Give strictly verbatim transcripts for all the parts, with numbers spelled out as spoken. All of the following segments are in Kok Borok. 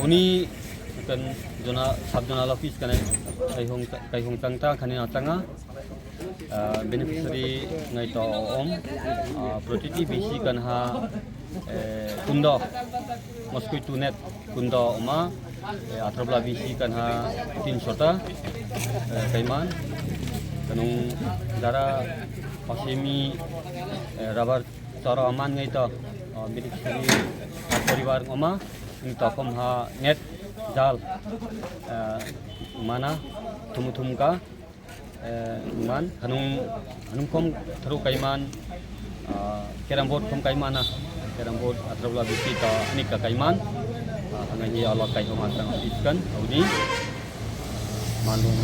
Uni kan zona, sub zonal office kan kaihung, kaihung chang ta khani na changa. Ah, beneficiary ngai to om, ah, protiti B C kan ha, eh, kundo, mosquito net kundo oma, eh, atrobla B C kan ha tin sota, eh, kaiman, kanung dara pasimi, eh, rubber choro aman ngai to, oh, beneficiary poribar oma, ni tokom ha net jal, eh, mana thumu thumka. Eh, man, hanung, hanung kom tharu kaiman, ah, carrom board kom kaimana, carrom board atrabla bisi ta anika kaiman, ah, hangai hi alok kai homa sang iskan, auni, manung,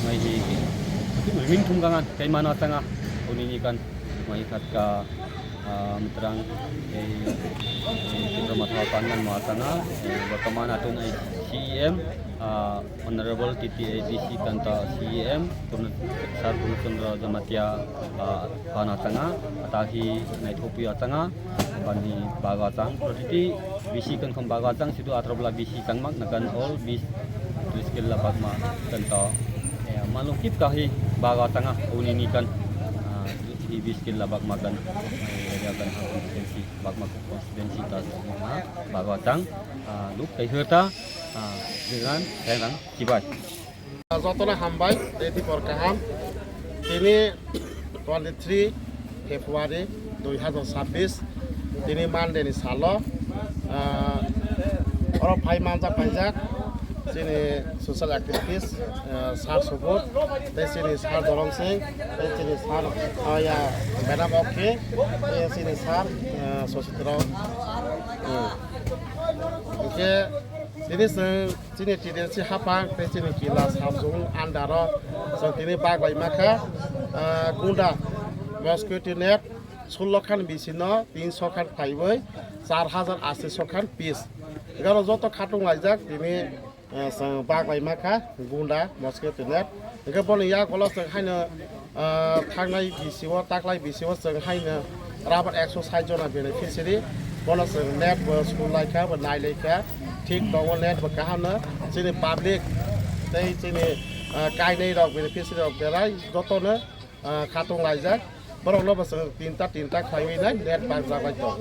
hangai hi, riming thum kangan kaimana sanga, auni ni kan, mai khat ka, ah, mitrang, eh, eh, Tipra Motha pangan ma sanga, eh, bortoman atun ai C E M, ah, Honorable T T A D C Kanta C E M, Purna-, Sir Purnachandra Jamatia, ah, phano changa, atahi naithokpio changa, bani bago chang, protiti B C kankhom bago chang, situ atrobla B C changmak nakan all bis tris killa bagma kanto, eh, malung kip kahi bago changa, uni ni kan, ah, hi bis killa bagma kan, eh, area kan ha constituency, bagma constituency ta changma bago chang, ah, luk kai hwrta, ah, dengan, dengan, chibai. Jotono hambai, tei dipor kaham. Tini twenty three February dui hazar sabbish, tini Monday ni salo, ah, oro phai manjak paijak chini social activist, ah, Sir Subodh, tei chini Sir Dorong Singh, tei chini Sir, ah, ya, Madam Okhe, tei chini Sir, ah, Sositro. Hmm. Hingke tini chwng Chini T D C haphang tei chini Kila sub zone under o chwng tini baglai makha, ah, gunda mosquito net sullo khan bisino tinso khan phaiwi char hajar ashi so khan piece. Garo joto khatung laijak tini, eh, chwng baglai makha gunda mosquito net. Hingke boni yagulo chwng haino, ah, thangnai bisio, taklai bisio chwng haino rubber ekso sait jona beneficiary, bono chwng net bo sulai kha, bo nailai kha, thik tongo net bo kaham no. Chini public tei chini, ah, kainai rok beneficiary rok berai jotono, ah, khatung laijak. Borokno bo chwng tinta, tinta khlaiwi nai net bangjak bai tong.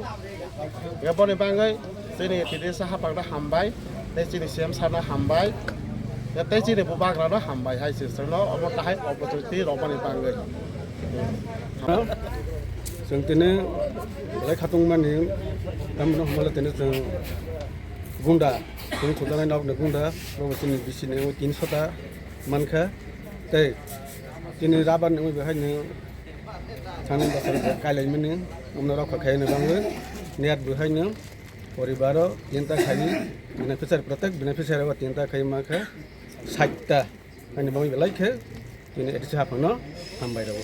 Hingke boni bagwi chini T D C haphangno hambai, tei chini C M sir no hambai, tei chini bubagrano hambai hai se chwngno omo tahai opportunity rwmani bagwi. Chwng tini belai khatungmani, tamni hwnba tini chwng gunda, chwng thujaknai nokni gunda, bobo chini bisini wngwi tin sota mankha, tei chini rubber ni wngwi bo haino thani bwskango kailaimani, omno rokha khaina bagwi net bo haino poribaro tinta khaini beneficiary, protect beneficiary o tinta khai mankha sait ta, haino bagwi belai khe chini A D C haphangno hambai rwo.